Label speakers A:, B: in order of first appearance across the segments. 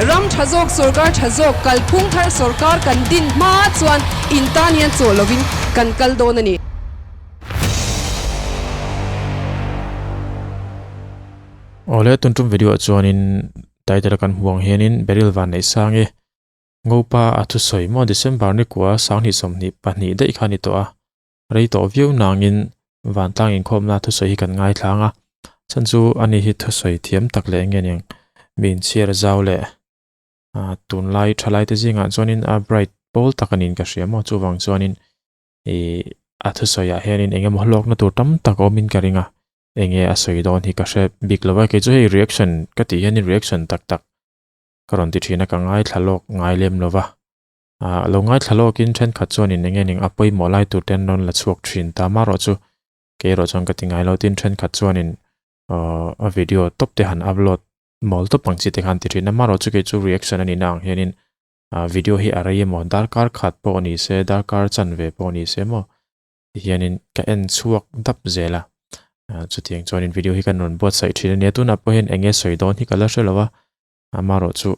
A: Ram tha zawk, sorkar tha zawk, kalphung thar sorkar kan din hma chuan in tan hian chawl lovin kan kal dawn a ni.
B: Awle tun tum video ah chuanin title a kan hmuh ang hianin Beryl Vanneihsang i Ngopa a thusawi maw December ni kua 2022 daih kha a ni tawh a. Rei tawh viau nangin vantlang inkhawmna thusawi hi kan ngaithlang a, chhan chu ani hi thusawi thiam tak leh enge niang mi inchhiar zau leh tunlai thalai te zingah chuanin a bright pawl tak aniin ka hria maw chuvang chuanin ih a thusawiah hianin eng emaw hlawkna tur tam tak a awmin ka ring a, enge a sawi dawn hi ka hre bik lo a, kei chu hei reaction ka tih hianin reaction tak tak ka rawn ti thin a ka ngaithla lawk ngai lem lo va. Ah lo ngaithla lawkin thenkhat chuanin eng nge ning a pawimawh lai tur te an rawn la chhuak thin ta marawh chu kei erawh chuan ka ti ngai lo tin thenkhat chuanin aw a video tawp te han upload mawl tawp ang chi te khan ti thin a marawh chu kei chu reaction a nihna ang hianin ah video hi a rei emaw darkar khat pawh ni se darkar chanve pawh ni se maw ti hianin ka en chhuak dap zel a ah chutiang chuanin video hi kan rawn buatsaih thin a nia tunah pawh hian eng nge sawi dawn hi ka la hre lo a amarawh chu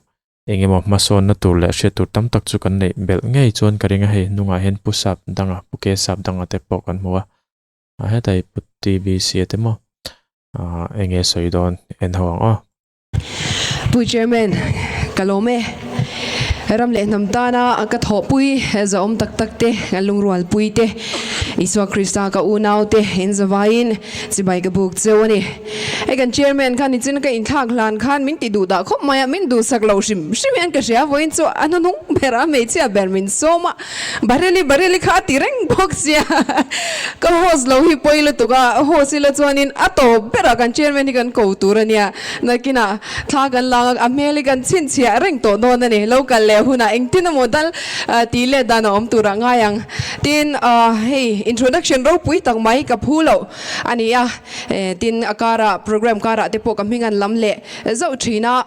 B: Engemaw hmasawnna tur leh hriat tur tam tak chu kan neih belh ngei chuan ka ring a, hei hnungah hian Pu Sap danga, Pu Ke Sap danga te pawh kan hmu a, ah hetai Pu TBC a te maw ah enge sawi dawn en ho ang aw.
A: Pu Chairman, ka lawm e. Ram leh hnam tana ka thawhpui zahawm tak tak te, kan lungrualpui te, Isua Krista ka unau te in zavaiin chibai ka buk cheu a ni. Hei kan chairman khan nichin ka inthlak hlan khan min ti duh dah khawp mai a, min duhsak lo hrim hrim hian ka hria vawiin chu a hnuhnung ber a hmeichhia ber min sawm a, Bareilly Bareilly kha a ti reng bawk sia ka host lo hi pawi lutuk a, host ila chuanin a tawp berah kan chairman hi kan ko tur a nia, nakinah thla kan lang a, a hmel hi kan chhinchhiah reng tawh dawn a ni, lo kal leh hunah engtin emaw dal tih let dan a awm turah ngai ang. Tin, hei introduction ropui tak mai ka phu loh a ni a, tin a karah program karah te pawh ka hming an lam leh zauh thin a,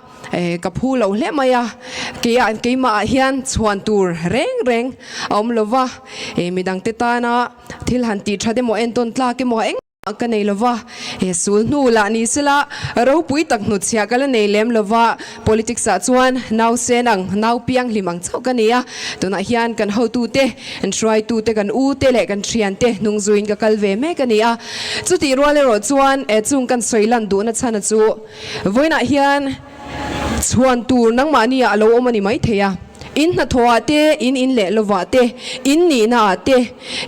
A: ka phu lo hle mai a, keia keimah ah hian chhuan tur reng reng a awm lo va, midang te tana thil han tih that emaw entawn tlak emaw engmah ka nei lo va, sul hnu lah ni sela ropui tak hnutchhiah ka la nei lem lo va. Politics ah chuan nau sen ang, nau piang hlim ang chauh ka ni a, tunah hian kan hotute, kan hruaitute, kan ute leh kan thiante hnung zuiin ka kal ve mek a ni a. Chutih rual erawh chuan chung kan sawi lan duhna chhana chu vawiinah hian chhuan tur nangmahni ah a lo awm a ni maithei a. In hnathawh ah te, in in leh lovah te, in nihna ah te,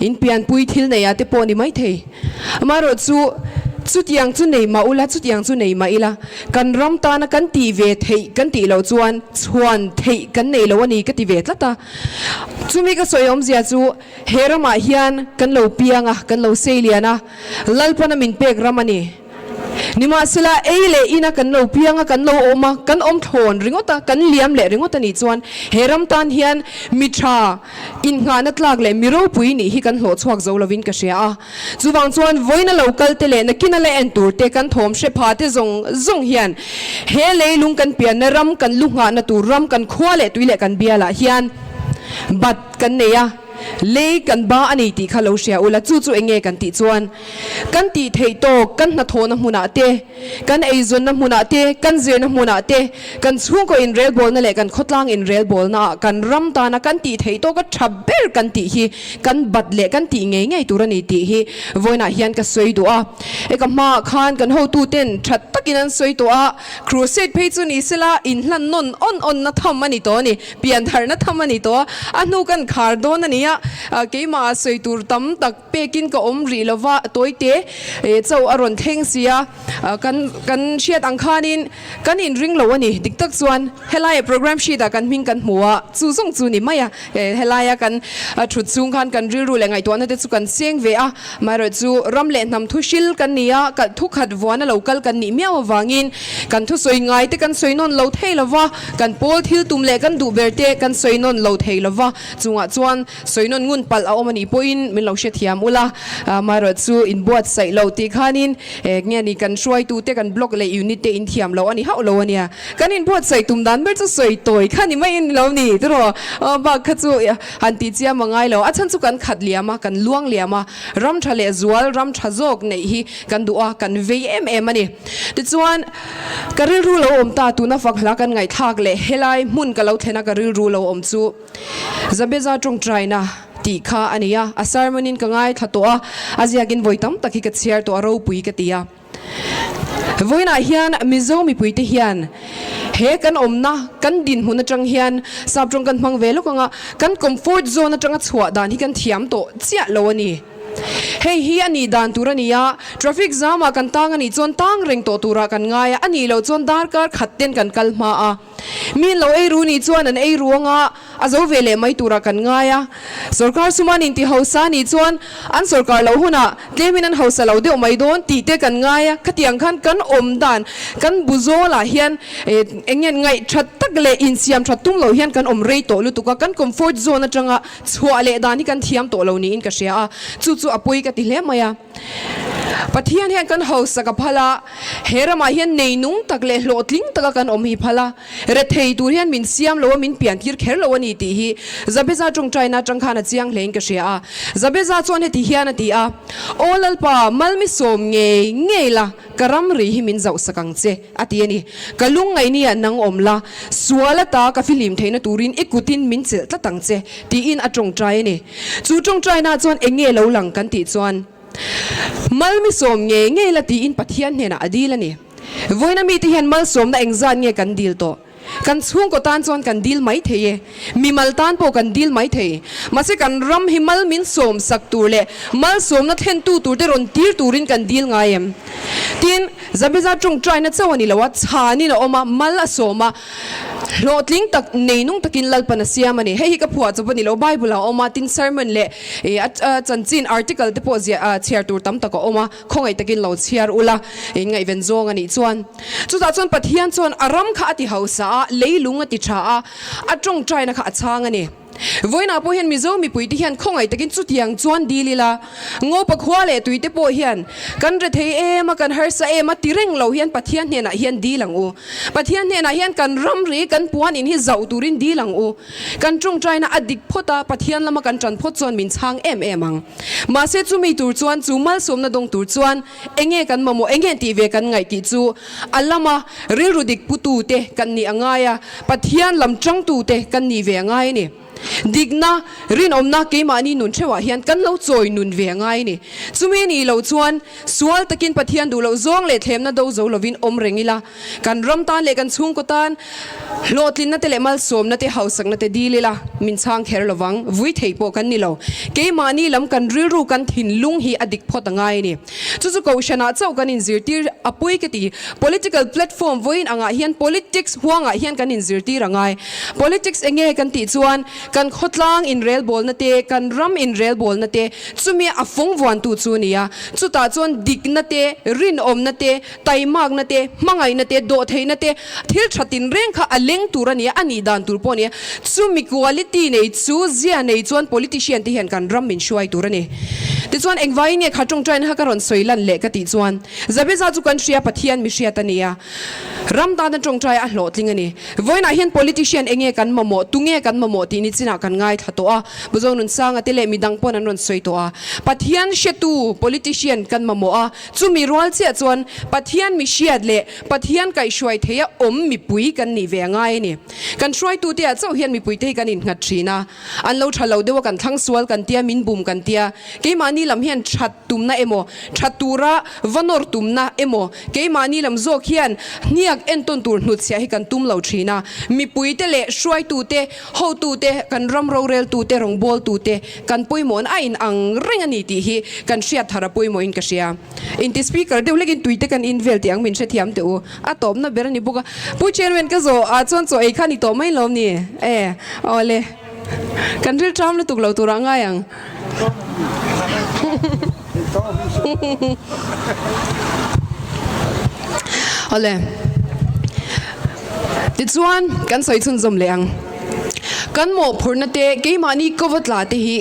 A: in pianpui thil nei ah te pawh a ni maithei. Amaherawh chu, chutiang chu nei mah ula, chutiang chu nei mah ila, kan ram tana kan tih ve theih kan tih loh chuan chhuan theih kan nei lo a ni ka ti ve tlat a. Chumi ka sawi awmzia chu he ramah hian kan lo piang a, kan lo seilian a, Lalpana min pek ram a ni. Nimahsela, ei leh ina kan lo piang a, kan lo awm a, kan awm thlawn ringawt a, kan liam leh ringawt a nih chuan he ram tan hian mi tha innghahna tlak leh mi ropui nih hi kan hlawh chhuak zo lovin ka hria a. Chuvang chuan vawiina lo kal te leh nakina la en tur te kan thawm hre pha te zawng zawng hian he leilung kan pianna ram kan lu nghahna tur ram kan khua leh tui leh kan bialah hian bat kan nei a, lei kan ba a ni tih kha lo hria ula, chu chu eng nge kan tih chuan Kan tih theih tawk, kan hnathawhna hmunah te, kan eizawnna hmunah te, kan zirna hmunah te, kan chhungkaw inrelbawlna leh kan khawtlang inrelbawlnaah kan ram tana kan tih theih tawka tha ber kan tih hi kan bat leh kan tih ngei ngei tur a ni tih hi vawiinah hian ka sawi duh a. E ka hmaah khan kan hotuten tha takin an sawi tawh a, crusade phei chu ni sela inhlan nawn awn awnna tham a ni tawh a ni. Piantharna tham a ni tawh a, a hnu kan khar dawn a ni a, keimah sawi tur tam tak pekin ka awm rih lova tawite chauh a rawn thleng si a, kan kan hriat ang khanin kan inring lo a ni. Dik tak chuan helaia program sheet ah kan hming kan hmu a, chu zawng chu ni mai a, helaia kan thut chhung khan kan rilru leh ngaihtuahna te chu kan seng ve a, amaherawh chu ram leh hnam thu hril kan ni a, thu khat vuana lo kal kan nih miau avangin kan thusawi ngai te kan sawi nawn lo thei lova, kan pawl thil tum leh kan duh ber te kan sawi nawn lo thei lova, chungah chuan sawi. sawi nawn ngun palh a awm a nih pawhin min lo hrethiam ula, amaherawhchu inbuatsaih lo tih khanin nge ni kan hruaitute kan block leh unit te inthiam lo a ni hauh lo a nia. Kan inbuatsaih tum dan ber chu sawi tawi kha ni maiin lo ni tiraw bak kha chu han tih chiam a ngai lo. A chhan chu kan khat liam a, kan luang liam a, ram tha leh zual ram tha zawk neih hi kan duh a, kan vei em em a ni. Tichuan ka rilru lo awm ta tuna fak hla kan ngaihthlak leh helai hmun ka lo thlen a ka rilru lo awm chu Zabeza tawngtaina tih kha a ni a, a sermon in ka ngaithla tawh a, a ziakin vawi tam tak hi ka chhiar tawh a ropui ka ti a. Vawiinah hian Mizo mipuite hian he kan awmna, kan dinhmun atang hian sap tawng kan hmang ve lawk anga kan comfort zone atanga chhuah dan hi kan thiam tawh chiah lo a ni. Hei hi a nih dan tur a ni a, traffic jam ah kan tang a nih chuan tang reng tawh turah kan ngai a, a nih loh chuan darkar khat ten kan kal hma a. Mi an lo ei ru nih chuan an ei ru anga a zo ve leh mai turah kan ngai a. Sorkar suman inti hausa nih chuan an sorkar loh hunah tlemin an hausa lo deuh mai dawn tih te kan ngai a. Khatiang khan kan awm dan, kan bu zawlah hian eng nge ngaih that tak leh insiam that tum loh hian kan awm rei tawh lutuk a. Kan comfort zone atanga chhuah leh dan hi kan thiam tawh lo niin ka hria a. Chu chu a pawi ka ti hle mai a. Pathian hian kan hausak a phal a, he ramah hian neinung tak leh hlawhtling taka kan awm hi phal a, rethei tur hian min siam lo a, min piantir kher lo a ni tih hi Zabeza tawngtaina atang khan a chiang hlein ka hria a. Zabeza chuan heti hian a ti a, Aw Lalpa, malmi sawm ngei ngei la, ka ramri hi min zauhsak ang che, a ti a ni. Ka lungngaihniah nang awm la, sual ata ka fihlim theihna turin i kutin min chelh tlat ang che, tiin a tawngtai a ni. Chu tawngtaina chuan eng nge lo lang kan tih chuan, Malmisawm ngei ngei la tiin Pathian hnenah a dil a ni. Vawiina mite hian malsawmna engzat nge kan dil tawh? Kan chhungkaw tan chuan kan dil mai thei e, mimal tan pawh kan dil mai thei. Mahse kan ram hi mal min sawm sak tur leh malsawmna thlentu tur te rawn tir turin kan dil ngai em? Tin, Zabeza tawngtaina chauh a ni lo a, chhanin a awm a, mal a sawm a, Hlawhtling tak nei nung takin Lalpan a siam a ni. Hei hi ka phuah chawp a ni lo, Bible ah a awm a, tin sermon leh a chanchin article te pawh ziah chhiar tur tam tak a awm a, khawngaih takin lo chhiar ula in ngaihven zawng a nih chuan. Chutah chuan Pathian chuan a ram kha a ti hausa a, leilung a ti tha a, a tawngtaina kha a chhang a ni. Vawiinah pawh hian Mizo mipuite hian khawngaih takin chutiang chuan dil ila, Ngopa khua leh tuite pawh hian kan rethei em a, kan harsa em a ti reng lo hian Pathian hnenah hian dil ang u. Pathian hnenah hian kan ramri, kan puan in hi zauh turin dil ang u. Kan tawngtaina a dik phawt a, Pathian lama kan tan phawt chuan min chhang em em ang. Mahse chumi tur chuan, chu malsawmna dawng tur chuan enge kan mamawh, enge tih ve kan ngaih tih chu a lama rilru dik putute kan nih a ngai a, Pathian lam tangtute kan nih ve a ngai a ni. Dikna, rinawmna keimahni nun theuhah hian kan lo chawi nun ve a ngai a ni. Chumi nih loh chuan sual takin Pathian duh loh zawng leh thlemna do zo lovin awm reng ila, kan ram tan leh kan chhungkaw tan hlawhtlinna te leh malsawmna te hausakna te dil ila min chhang kher lovang, vui thei pawh kan ni lo. Keimahni lam kan rilru kan thinlung hi a dik phawt a ngai a ni. Chu chu Kohhranah chauh kan inzirtir a pui ka ti. Political platform vawiin angah hian politics huangah hian kan inzirtir a ngai. Politics enge kan tih chuan kan khawtlang inrelbawlna te, kan ram inrelbawlna te chumi a fawng vuantu chu a ni a. Chutah chuan dikna te, rinawmna te, taimakna te, hmangaihna te, dawhtheihna te, thil tha tinreng kha a leng tur a ni a, a nih dan tur pawh a ni a. Chumi quality nei chu zia nei chuan politician te hian kan ram min hruai tur a ni. Tichuan engvaiin nge kha tawngtaina kha ka rawn sawi lan leh ka tih chuan Zabeza chu kan hria Pathian mi hriat a ni a, ram tana tawngtai a hlawhtling a ni. Vawiinah hian politician enge kan mamawh, tunge kan mamawh tih ni chinah kan ngaithla tawh a, Buzo Nunsanga te leh midang pawn an rawn sawi tawh a. Pathian hretu politician kan mamawh a, chumi rual chiah chuan Pathian mi hriat leh Pathian kaihhruai theia awm mipui kan nih ve a ngai a ni. Kan hruaitute ah chauh hian mipuite hi kan innghat thin a, an lo tha lo deuh a kan thlang sual kan tia, min bum kan tia, keimahni lam hian that tumna emaw, that tura va nawr tumna emaw, keimahni lam zawk hian hniak entawn tur hnutchhiah hi kan tum lo thin a, mipuite leh hruaitute, hotute, kan ram roreltute, rawngbawltute kan pawimawhna a inang reng a ni tih hi kan hriat thar a pawimawhin ka hria. Inti speaker deuh hlekin tui te kan in vel tih ang min hrethiam teh u. A tawpna ber a ni bawk a. Pu Chairman ka zawh ah chuan chaw ei kha ni tawh mai lawm ni? E awle. Kan ril ṭam lutuk lo turah ngai ang. Awle. Tichuan kan sawi chhunzawm leh ang. Kan mawhphurhna te, keimahni kova tla te hi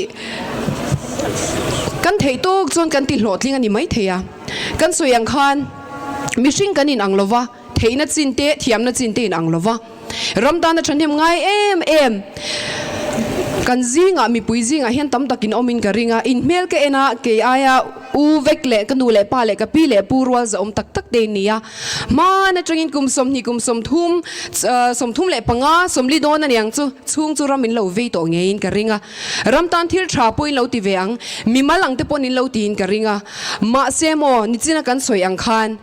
A: kan theih tawk chuan kan ti hlawhtling a ni maithei a. Kan sawi ang khan mihring kan inang lo va, theihna chin te, thiamna chin te inang lo va. Ram tana thahnem ngai em em kan zingah mipui zingah hian tam takin awmin ka ring a, inhmel ka en a, kei aia u vek leh ka nu leh pa leh ka pi leh pu rual zahawm tak tak te in ni a. Hman atangin kum 20 kum 30 35 40 dawn a niang chu chhung chu ram in lo vei tawh ngeiin ka ring a, ram tan thil tha pawhin lo ti ve ang, mimal ang te pawn in lo tiin ka ring a, mahse maw nichina kan sawi ang khan.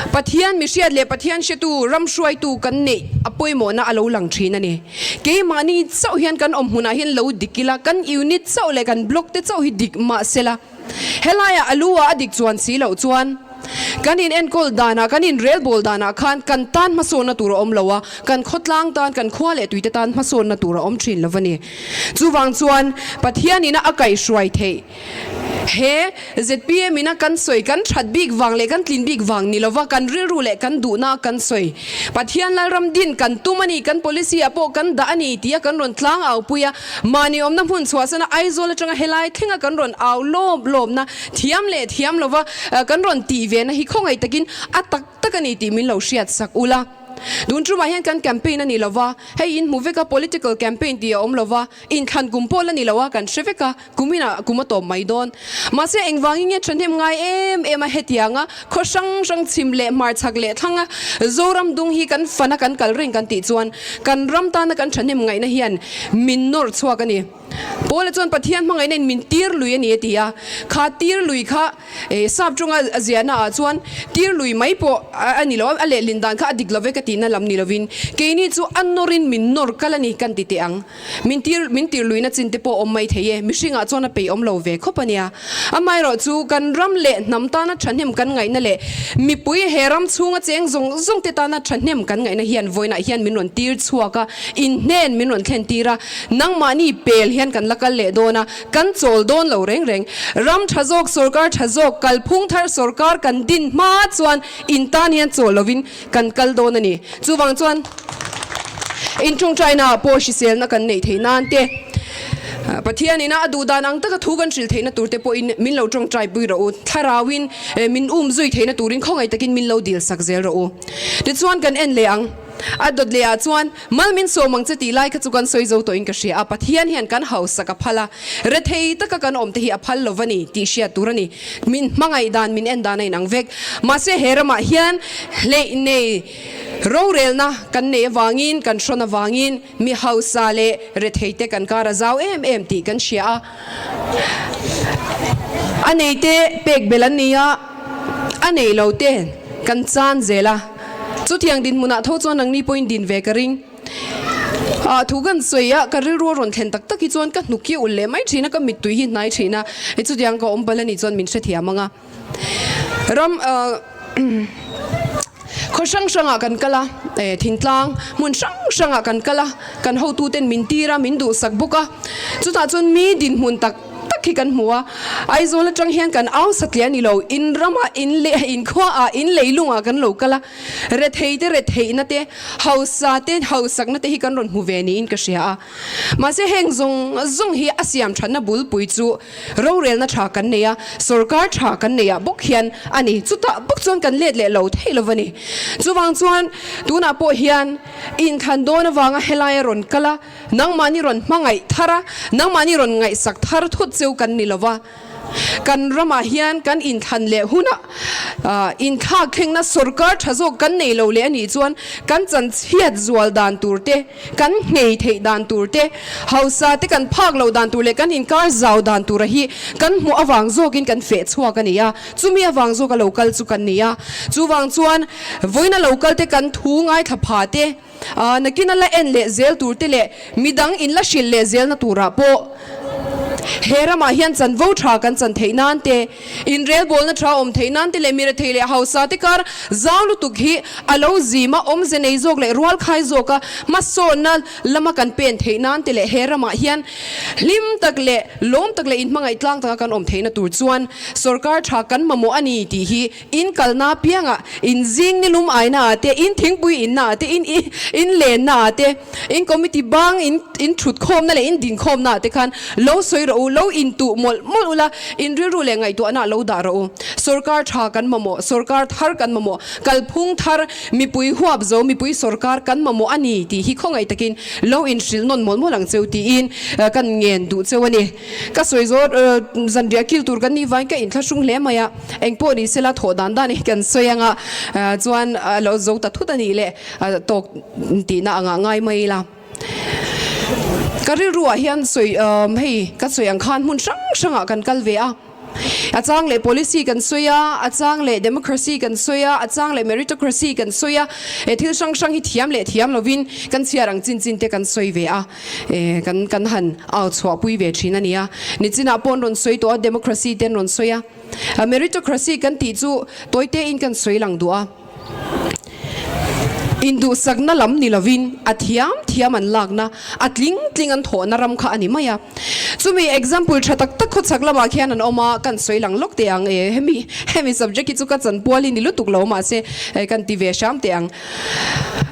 A: Pathian mihriat leh Pathian hretu, ram hruaitu kan neih a pawimawhna a lo lang thin a ni. Keimahni chauh hian kan awm hmunah hian lo dik ila, kan unit chauh leh kan block te chauh hi dik mah sela, helaiah a lu ah a dik chuan si loh chuan kan in enkawl danah, kan in relbawl danah khan kan tan hmasawnna tur a awm lo a, kan khawtlang tan, kan khua leh tuite tan hmasawnna tur a awm thin lo a ni. Chuvang chuan Pathian ina a kaihhruai theih. He zpm ina kan sawi kan that bik vang leh kan tlin bik vang ni lova kan rilru leh kan duhna kan sawi. Pathian Lalram din kan tum a ni, kan policy ah pawh kan dah a ni tia kan rawn tlang au pui a, mahni awmna hmun chhuahsana Aizawl atanga helai thlenga kan rawn au lawp lawpna thiam leh thiam lova kan rawn tih vena hi khawngaih takin a tak tak a ni tih min lo hriat sak ula. Tun tumah hian kan campaign a ni lova, hei in hmu vek a political campaign tih a awm lova, Inthlan kum pawh la ni lo a, kan hre vek a, kum inah kum a tawp mai dawn. Mahse engvangin nge thahnem ngai em em a hetianga khaw hrang hrang chhim leh hmarchhak leh thlanga Zoram dung hi kan fana kan kal reng kan tih chuan kan ram tana kan thahnem ngaihna hian min nawr chhuak a ni. Paula chuan Pathian hmangaihna in min tir lui a ni a ti a, kha tir lui kha E, sap tawnga a ziahna ah chuan tir lui mai pawh a ni lo a, a lehlin dan kha a dik lo ve ka tihna lam ni lovin keini chu a nawrin min nawr kal a ni kan ti teh ang. Min tir, min tir luina chin te pawh awm mai thei e, mihringah chuan a peih awm lo ve khawp a nia. Amaherawh chu kan ram leh hnam tana thahnem kan ngaihna leh mipui he ram chhunga cheng zawng zawng te tana thahnem kan ngaihna hian vawiinah hian min rawn tir chhuak a, inhnen min rawn thlen tir a, nangmahni pel hian kan la kal leh dawn a, Kan chawl dawn lo reng reng. Ram tha zawk, sorkar tha zawk, kalphung thar sorkar kan din hma chuan in tan hian chawl lovin kan kal dawn a ni. Chuvang chuan intawngtaina pawh hriselna kan neih theih nan te, Pathian ina a duh dan ang taka thu kan hrilh theihna tur te pawhin min lo tawngtai pui rawh u. Thlarauin min um zui theihna turin khawngaih takin min lo dil sak zel rawh u. Tichuan kan en leh ang. A dawt leh ah chuan, Mal min sawm ang che tih lai kha chu kan sawi zo tawhin ka hria a, Pathian hian kan hausak a phal a, rethei taka kan awm te hi a phal lo va ni tih hriat tur a ni. Min hmangaih dan, min en dan a inang vek. Mahse he ramah hian hleih nei rorelna kan neih avangin, kan hrawn avangin mi hausa leh rethei te kan kar a zau em em tih kan hria a. A nei te pek belh an ni a, a nei lo te kan chan zel a. Chutiang dinhmunah tho chuan nangni pawhin din ve ka ring. Ah, thu kan sawi a, ka rilru a rawn thlen tak tak hi chuan ka hnuk hi a ulh leh mai thin a, ka mittui hi hnai thin a, hei chutiang ka awm palh a nih chuan min hrethiam ang a. Ram, ah, khaw hrang hrangah kan kal a, eh, thingtlang hmun hrang hrangah kan kal a, kan hotuten min tir a, min duhsak bawk a, chutah chuan mi dinhmun tak tak hi kan hmu a, Aizawl atang hian kan au satliah a ni lo, in ramah, in leh in khuaah, in leilungah kan lo kal a, rethei te retheihna te, hausa te hausakna te hi kan rawn hmu ve niin ka hria a. Mahse heng zawng zawng hi a siam thatna bulpui chu rorelna tha kan nei a, sorkar tha kan nei ah bawk hian a ni. Chutah bawk chuan kan let leh lo thei lo va ni. Chuvang chuan tunah pawh hian inthlan dawn avanga helai a rawn kal a, Nangmahni rawn hmangaih thar a, nangmahni rawn ngaihsak thar thut cheu kan ni lova. Kan ramah hian kan inthlan leh hunah inthlak thlengna sorkar tha zawk kan nei lo leh a nih chuan kan chanchhiat zual dan tur te, kan nghei theih dan tur te, hausa te kan phak loh dan tur leh kan inkar zau dan tura hi kan hmuh avang zawkin kan feh chhuak a ni a. Chumi avang zawka lo kal chu kan ni a. Chuvang chuan vawiina lo kal te kan thu ngaithla pha te, Nakin a la en leh zel tur te leh midang in la hrilh leh zelna turah pawh. He ramah hian chanvo tha kan chan theih nan te, inrelbawlna tha awm theih nan te leh mirethei leh hausa te kar zau lutuk hi a lo zim a, awmze nei zawk leh rualkhai zawka hmasawnna lama kan pen theih nan te leh he ramah hian hlim tak leh lawm tak leh inhmangaih tlang taka kan awm theihna tur chuan sorkar tha kan mamawh a ni tih hi In kalna apiangah, in zing nilum aina ah te, in thingpui inna ah te, in in lenna ah te, in committee bang in in thut khawmna leh in din khawmna ah te khan lo sawi rawh u, lo intuh mawlh mawlh ula, in rilru leh ngaihtuahna ah lo dah rawh u. Sorkar tha kan mamawh, sorkar thar kan mamawh, kalphung thar, mipui huap zo, mipui sorkar kan mamawh a ni tih hi khawngaih takin lo inhrilh nawn mawlh mawlh ang cheu tiin kan ngen duh cheu a ni. Ka sawi zawt zanriah kil tur kan nih vain ka inthlahrung hle mai a, engpawh ni sela thawh dan dan hi kan sawi anga chuan a lo zo ta thut a nih leh tawk tihna angah ngai mai ila. Ka rilruah hian sawi hei ka sawi ang khan hmun hrang hrangah kan kal ve a, a chang leh policy kan sawi a, a chang leh democracy kan sawi a, a chang leh meritocracy kan sawi a, he thil hrang hrang hi thiam leh thiam lovin kan chhiar ang chin chin te kan sawi ve a. Eh, kan kan han au chhuahpui ve thin a nia. Nichinah pawh an rawn sawi tawh a, democracy te an rawn sawi a. Meritocracy kan tih chu tawite in kan sawi lang duh a. Induhsakna lam ni lovin a thiam thiam an lakna, a tling tling an thawhna ram kha a ni mai a. Chumi example tha tak tak khawchhak lamah khian an awm a, kan sawi lang lawk teh ang. Eh, hemi hemi subject hi chu ka chanpual hi ni lutuk lo mahse kan ti ve hram teh ang.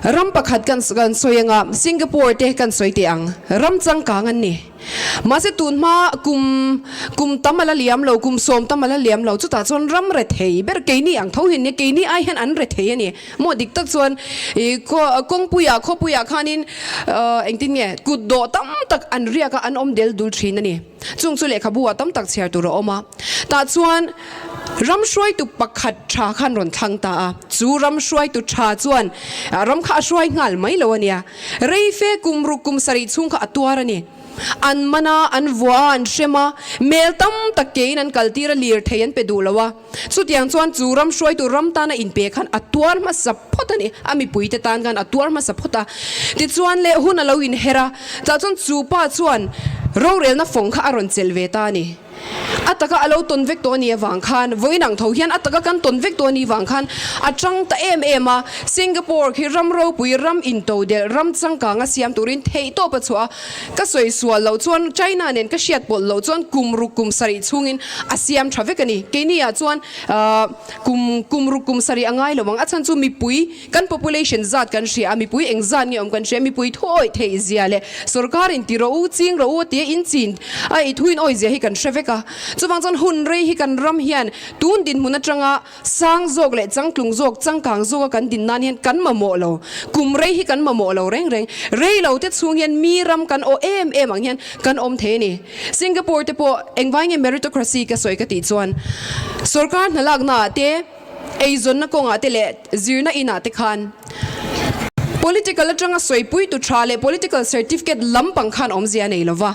A: Ram pakhat kan kan sawi anga Singapore te kan sawi teh ang. Ram changkang an ni. Mahse tun hma kum kum tam a la liam lo, kum sawm tam a la liam lo. Chutah chuan ram re thei ber keini ang tho hin nia, keini ai hian an re thei a ni. Maw dik tak chuan ih kawngpuiah khawpuiah khanin engtin nge kut dawh tam tak an riak a, an awm del dul thin a ni. Chung chu lehkhabu ah tam tak chhiar tur a awm a, tah chuan ram hruaitu pakhat tha khan rawn thlang ta a, chu ram hruaitu tha chuan ram kha a hruai nghal mai lo a nia, rei fe kum ruk kum sarih chhung kha a tuar a ni. An man a, an vua a, an hrem a, mel tam tak kein an kal tir a, lir thei an pe duh lo a, chutiang chuan chu ram hruaitu ram tana inpe khan a tuar hmasa phawt a ni, a mipuite tan khan a tuar hmasa phawt a, tichuan leh hun a lo inher a, Tah chuan chu pa chuan rorelna fawng kha a rawn chelh ve ta a ni. A taka a lo tawn vek tawh a nih avang khan vawiin ang tho hian a taka kan tawn vek tawh a nih vang khan a tang ta em em a. Singapore khi ram ropui, ram intodelh, ram changkang a siam turin theihtawp a chhuah a. Ka sawi sual loh chuan China nen ka hriat pawlh loh chuan kum ruk kum sarih chhungin a siam tha vek a ni. Keini ah chuan kum kum ruk kum sarih a ngai lo ang. A chhan chu mipui Kan population zat kan hria a, mipui eng zat nge awm kan hria, mipui thu awih theih zia leh sorkar in ti rawh u, ching rawh u a tia in chin a i thu in awih zia hi kan hre vek a. Chuvang chuan hun rei hi kan ram hian tun dinhmun atanga sang zawk leh changtlung zawk, changkang zawk a kan din nan hian kan mamawh lo. Kum rei hi kan mamawh lo reng reng. Rei lo te chhung hian mi ram kan awh em em ang hian kan awm thei a ni. Singapore te pawh engvai nge meritocracy ka sawi ka tih chuan sorkar hna lakna ah te, Eizawnna kawngah te leh zirna inah te khan political atanga sawipuitu tha leh political certificate lampang khan awmzia a nei lova,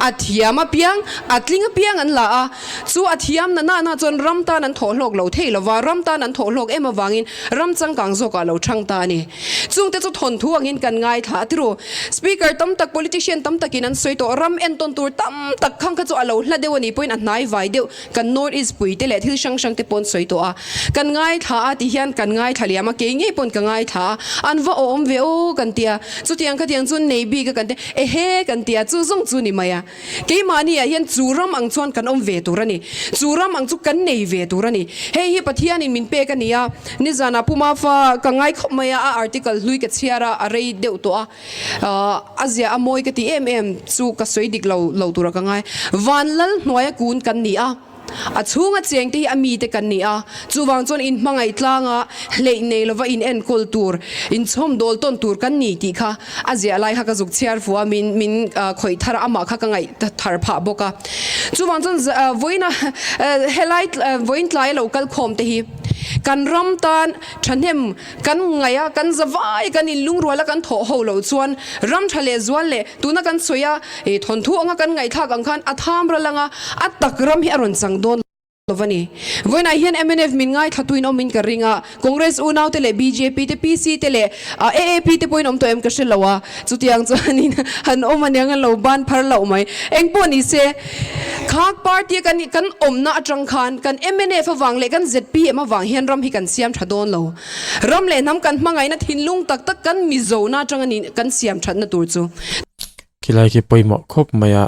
A: a thiam apiang, a tling apiang an la a, chu a thiam na nana chuan ram tan an thawh hlawk lo thei lova, ram tan an thawh hlawk em avangin ram changkang zawkah lo thang ta a ni. Chungte chu thawnthu angin kan ngaithla a tiru. Speaker tam tak, politician tam takin an sawi tawh, ram entawn tur tam tak khang kha chu a lo hla deuh a nih pawhin a hnai vai deuh. Kan North East pui te leh thil hrang hrang te pawn sawi tawh a, kan ngaithla a ti hian kan ngaithla liam a, kei ngei pawn ka ngaithla a, an va awm ve aw kan ti a, chutiang khatiang chu nei bik a kan ti a, ehe kan ti a, chu zawng chu ni mai a, keimahni ah hian chu ram ang chuan kan awm ve tur a ni, chu ram ang chu kan nei ve tur a ni, hei hi Pathianin min pek a ni a, nizanah Pu Mafa ka ngai khawp mai a, a article hlui ka chhiar a, a rei deuh tawh a. A zia a mawi ka ti em em chu ka sawi dik lo lo tura ka ngai. Van lal hnuaia kun kan ni a, a chhunga cheng te hi a mite kan ni a, chuvang chuan in hmangaih tlanga hleih nei lova in enkawl tur, in chhawm dawl tawn tur kan ni tih kha a ziah lai kha ka zuk chhiar fu a, min min khawih thar a, amah kha ka ngaih thar phah bawk a. Chuvang chuan vawiina helai vawiin tlaia lo kal khawm te hi kan ram tan thahnem Kan ngaih a, kan za vai, kan inlungrual a, kan thawh ho loh chuan ram tha leh zual leh tuna kan sawi a, thawnthu anga kan ngaihthlak ang khan a tham ral anga a tak ram hi a rawn chang dawn. Lo a ni. Vawiinah hian mnf min ngaithla tuin awmin ka ring a, Congress unaute leh bjp te, PC te leh AAP te pawhin awm tawh em ka hre lo a, chutiang chuanin han awm aniang an lo ban phar loh mai. Engpawh ni se, khak party a kan kan awmna atang khan kan mnf avang leh kan zpm avang hian ram hi kan siam tha dawn lo. Ram leh hnam kan hmangaihna thinlung tak tak kan Mizona atang a ni kan siam thatna tur chu.
B: Khilai khi pawimawh khawp mai a,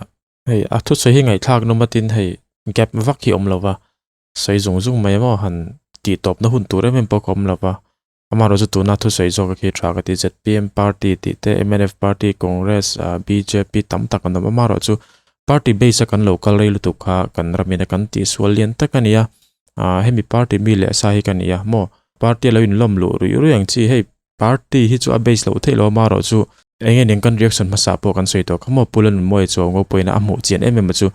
B: Hei a thusawi hi ngaihthlak nawm atin hei gap vak hi a awm lo va, sawi zung zung mai emaw han tih tawpna hun tur em em pawh ka awm lo va, amaherawh chu tuna thusawi zawk a khi tha ka ti zpm party tih te mnf party congress ah bjp tam tak an awm amaherawh chu party base a kan lo kal rei lutuk kha kan ramin a kan tihsual lian tak a ni a, ah hemi party mi leh sa hi ka ni a maw party a lo inlawm luh ruih ruih ang chi hei Party hi chu a base loh theih lo amaherawh chu eng nge nen kan reaction hmasa pawh kan sawi tawh kha maw Pu Lalnunmawia chu a ngo pawhin a hmuh chian em em a chu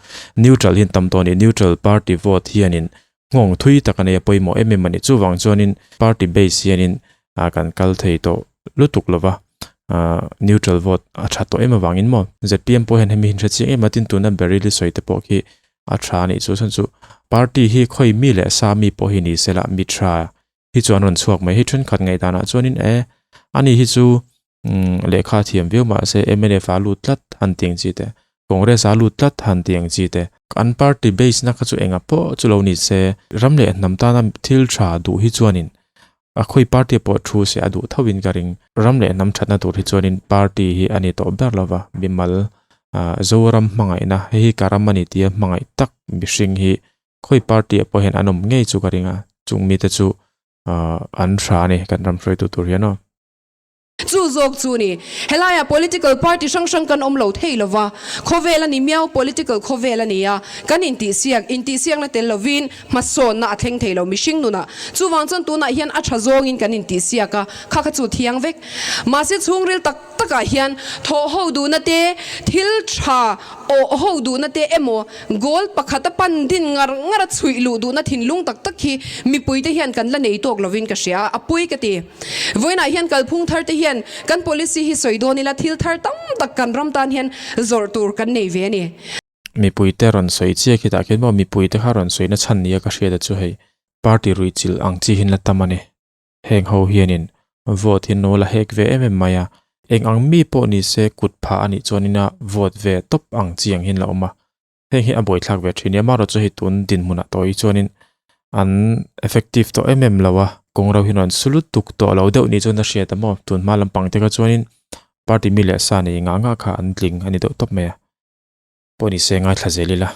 B: neutral hian tam tawh a ni neutral party vote hianin nghawng thui tak a nei a pawimawh em em a ni chuvang chuanin party base hianin ah kan kal thei tawh lutuk lova ah neutral vote a tha tawh em avangin maw zpm pawh hian hemi hi an hre chiang em a tin tuna Baryl-i sawi te pawh khi a tha a nih chu chhan chu party hi khawi mi leh sa mi pawh hi ni sela mi tha hi chu an rawn chhuak mai hei thenkhat ngaihdanah chuanin e ani hi chu umm lehkha a thiam viau mahse mnf a lut tlat han ti ang chi te congress a lut tlat han ti ang chi te an party base na kha chu enga pawh chu lo ni se ram leh hnam tana thil tha duh hi chuanin a khawi party pawh thu se a duh tho in ka ring ram leh hnam thatna tur hi chuanin party hi a ni tawh ber lova mimal ah zoram hmangaihna hei hi ka ram a ni tia hmangaih tak mihring hi Khawi party ah pawh hian an awm ngei chu ka ring a, chung mite chu an hra a ni kan ram hruaitu tur hian aw.
A: Chu zawk chu ni, helaiah political party hrang hrang kan awm lo thei lo va, khawvel a ni miau, political khawvel a ni a, kan intihsiak, intihsiakna tel lovin hmasawnna a thleng thei lo mihring nunah. Chuvang chuan tunah hian a tha zawngin kan intihsiak a, kha kha chu thiang vek. Mahse chhungril tak takah hian thawh ho duhna te, thil tha awh ho duhna te emaw, Goal pakhat a pan din ngar ngar a chhuih luh duhna thinlung tak tak hi mipuite hian kan la nei tawk lovin ka hria a, a pui ka ti. Vawiinah hian kalphung thar te hian kan policy hi sawi dawn ila thil thar tam tak kan ram tan hian zawrh tur kan nei ve a ni.
B: Mipuite rawn sawi chiah khi tah khian maw mipuite kha rawn sawina chhan nia ka hriat a chu hei party ruihchilh ang chi hin la tam a ni. Heng ho hianin vote hi nawl a hek ve em em mai a, eng ang mi pawh ni se kut phah a nih chuanin a vote ve tawp ang chi ang hian la awm a, heng hi a buaithlak ve thin nia amaherawhchu hei tun dinhmunah tawh hi chuanin an effective tawh em em lo a, kawng ro hi rawn su lutuk tawh lo deuh ni chuan a hriat a maw, tun hma lampang te kha chuanin party mi leh sa nei ngah ngah kha an tling a ni deuh tawp mai a, pawh ni se ngaithla zel ila.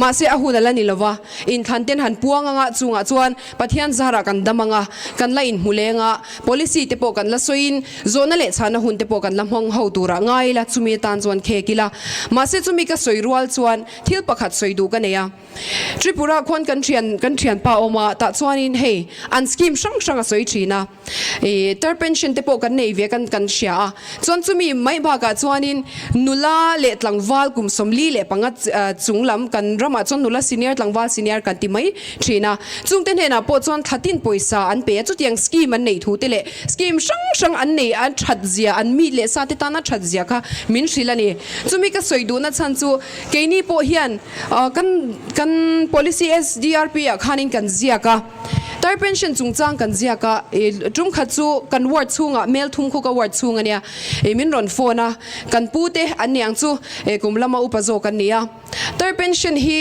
A: Mahse a hun a la ni lo va, inthlan ten han puang anga chungah chuan Pathian zarah kan dam anga, kan la inhmu leng a, policy te pawh kan la sawiin zawhna leh chhana hun te pawh kan la hmang ho turah ngai ila, chumi atan chuan khek ila. Mahse chumi ka sawi rual chuan thil pakhat sawi duh ka nei a. Tripura khuan kan thian kan thianpa awm a, tah chuanin hei an scheme hrang hrang a sawi thin a. I tar pension te pawh kan nei ve kan kan hria a, chuan chumi mai bakah chuanin nula leh tlangval kum 45 chung lam kan ramah chuan nula senior tlangval senior kan ti mai thin a, chungte hnenah pawh chuan thlatin pawisa an pe a, chutiang scheme an neih thu te leh scheme hrang hrang an nei a that zia an mi leh sa te tana that zia kha min hrilh a ni. Chumi ka sawi duhna chhan chu keini pawh hian kan kan policy SDRP ah khanin kan ziak a. Tar pension chungchang kan ziak a, i tum khat chu kan ward chhungah mel thum khu ka ward chhung a nia, i min rawn phone a, kan pu te an ni ang chu, i kum lama upa zawk an ni a. Tar pension hi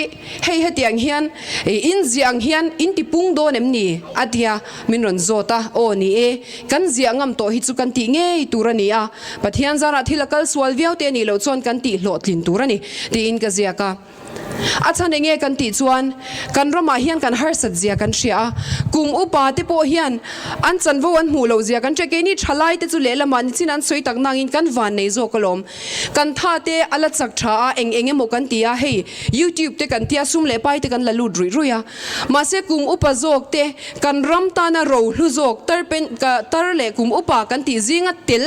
A: hei hetiang hian i in ziah ang hian in ti pung dawn em ni? a tia min rawn zawt a, aw ni e, kan ziah ngam tawh hi chu kan tih ngei tur a ni a, Pathian zarah thil a kal sual viau te a nih loh chuan kan tih hlawhtlin tur a ni tiin ka ziak a. A chhan enge kan tih chuan kan ramah hian kan harsat zia kan hria a, kum upa te pawh hian an chanvo an hmuh loh zia kan hria. Keini thalai te chu lehlamah nichin an sawi tak nangin kan van nei zawk alawm. Kan tha te a la chak tha a, eng eng emaw kan ti a, hei YouTube te kan tia sum leh pai te kan la lut ruih ruih a. Mahse kum upa zawk te kan ram tana ro hlu zawk tar pen tar leh kum upa kan tih zinga tel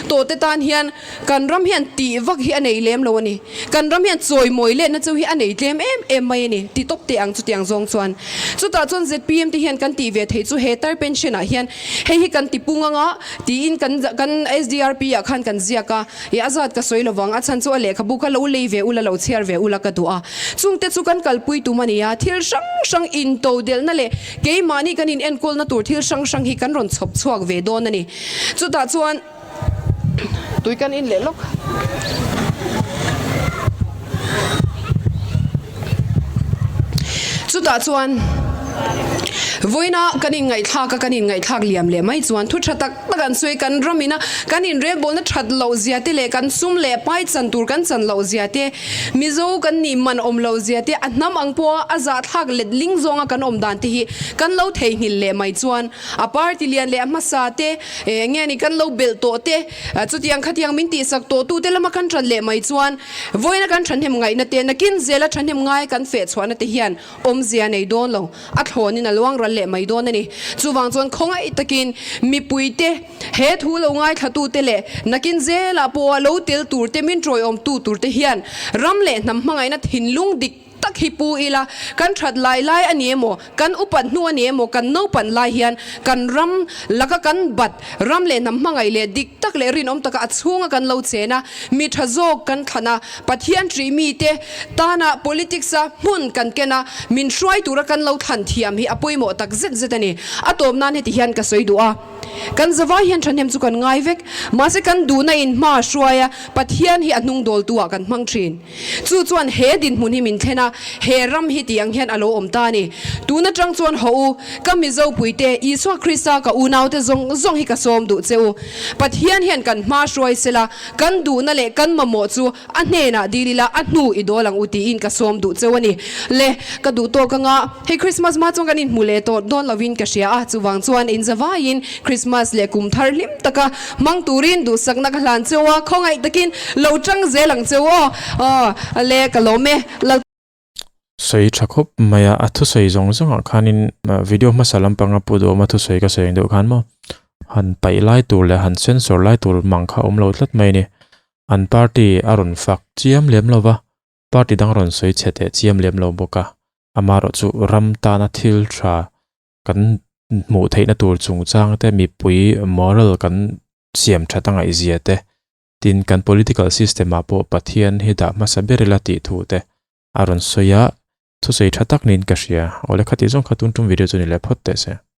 A: tawh te tan hian Kan ram hian tih vak hi a nei lem lo a ni. Kan ram hian chawimawi letna chu hi a nei tlem em em mai a ni ti tawp teh ang chutiang zawng chuan. Chutah chuan zpm te hian kan tih ve theih chu he tar pension ah hian hei hi kan ti pung anga tiin kan kan SDRP ah khan kan ziak a, i a zat ka sawi lovang a chhan chu a lehkhabu kha lo lei ve ula lo chhiar ve ula ka duh a. Chungte chu kan kalpui tum a ni a, thil hrang hrang into delhna leh keimahni kan in enkawlna tur thil hrang hrang hi kan rawn chhawp chhuak ve dawn a ni. Chutah chuan. Tui kan in leh lawk. Chutah chuan vawiina kan inngaihthlak a, kan inngaihthlak liam leh mai chuan thu tha tak tak an sawi kan ram ina kan inrelbawlna that loh zia te leh kan sum leh pai chan tur kan chan loh zia te, Mizo kan nih man awm loh zia te, a hnam ang pawha a zahthlak let ling zawnga kan awm dan te hi kan lo theihnghilh leh mai chuan A party lian leh a hmasa te, eng nge ni kan lo belh tawh te, chutiang khatiang min tihsak tawh tu te lama kan ṭan leh mai chuan vawiina kan ṭhahnem ngaihna te, nakin zela ṭhahnem ngai kan feh chhuahna te hian awmzia nei dawn lo, a thlawnin a luang ral leh mai dawn a ni. Chuvang chuan khawngaih takin mipui te, he thu lo ngaithla tu te leh nakin zelah pawha lo tel tur te, min ṭawiawm tu tur te hian ram leh hnam hmangaihna thinlung dik tak hi pu ila, kan that lai lai a ni emaw, kan upat hnu a ni emaw, kan naupan lai hian kan ram laka kan bat, ram leh hnam hmangaih leh dik tak leh rinawm taka a chhunga kan lo chen a, mi tha zawk kan thlan a, Pathian ṭih mite tana politics a hmun kan ken a, min hruai tura kan lo thlan thiam hi a pawimawh tak zet zet a ni. A tawp nan heti hian ka sawi duh a, kan zavai hian thahnem chu kan ngai vek, mahse kan duhna in hma a hruai a, Pathian hi a hnungdawltu ah kan hmang thin. Chu chuan he dinhmun hi min thlen a, he ram hi tih ang hian a lo awm ta a ni. Tun atang chuan haw u, ka Mizo puite, Isua Krista ka unaute zawng zawng hi ka sawm duh che u. Pathian hian kan hma hruai sela, kan duhna leh kan mamawh chu a hnenah dil ila, a hnu i dawl ang u tiin ka sawm duh cheu a ni. Le, ka duh tawk anga, hei Krismas hma chuan kan inhmu leh tawh dawn lovin ka hria a, chuvang chuan inzavaiin Krismas leh kum thar hlim taka hmang turin duhsakna ka hlan cheu a, khawngaih takin lo tang zel ang cheu aw. Aw le ka lawm e. Lal.
B: Sawi tha khawp mai a, a thusawi zawng zawngah khanin video hmasa lampanga pu duhawma thusawi ka sawi ang deuh khan maw han paih lai tur leh han censor lai tur mang kha awm lo tlat mai a ni. An party a rawn fak chiam lem lo va, party dang rawn sawi chhe teh chiam lem lo bawk a, amaherawh chu ram tana thil tha kan hmuh theihna tur chungchang te mipui moral kan siam that a ngaihzia te tin kan political system ah pawh Pathian hi dah hmasa ber ila tih thu te a rawn sawi a, thusawi tha tak niin ka hria. Awle khati zawng kha tun tum video chu ni leh phawt teh se.